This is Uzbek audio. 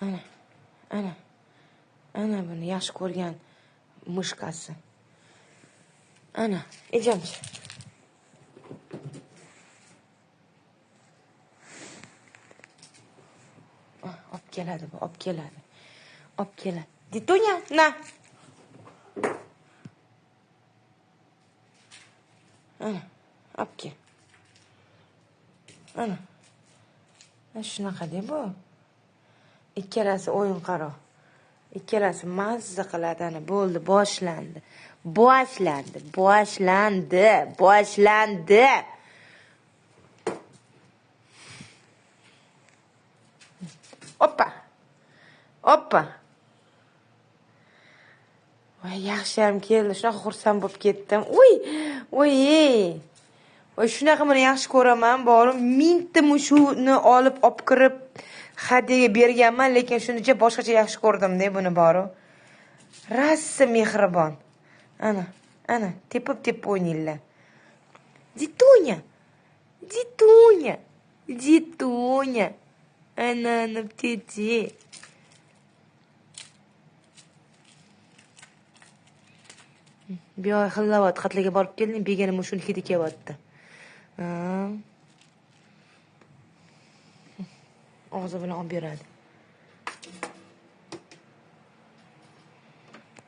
Ana, ana. Ana buni yaxshi ko'rgan mushkasi. Ana, идемте. Olib keladi bu, olib keladi. Olib keladi. Ditunya, na. Ana, olib kel. Ana. Shunaqa-da bu. Ikkalasi o'yin qaro. Ikkalasi mazza qiladi. Ana bo'ldi, boshlandi. Boshlandi, boshlandi, boshlandi. Oppa. Oppa. Voy, yaxshi ham keldi. Shunaqa xursand bo'lib ketdim. Uy, uy. Voy, shunaqa buni yaxshi ko'raman, borim. Mingta mushukni olib kirib hadyaga berganman, lekin shunicha boshqacha yaxshi ko'rdim-da buni boru. Rosa mehribon. Ana, ana, tepib-tepib o'ynaylar. Ditunya. Ditunya. Ditunya. Ana, ana, tete. Bu yoq xillayapti, qatlaga borib keldim, begona mushukni hidi kelyapti. Og'zi bilan olib beradi.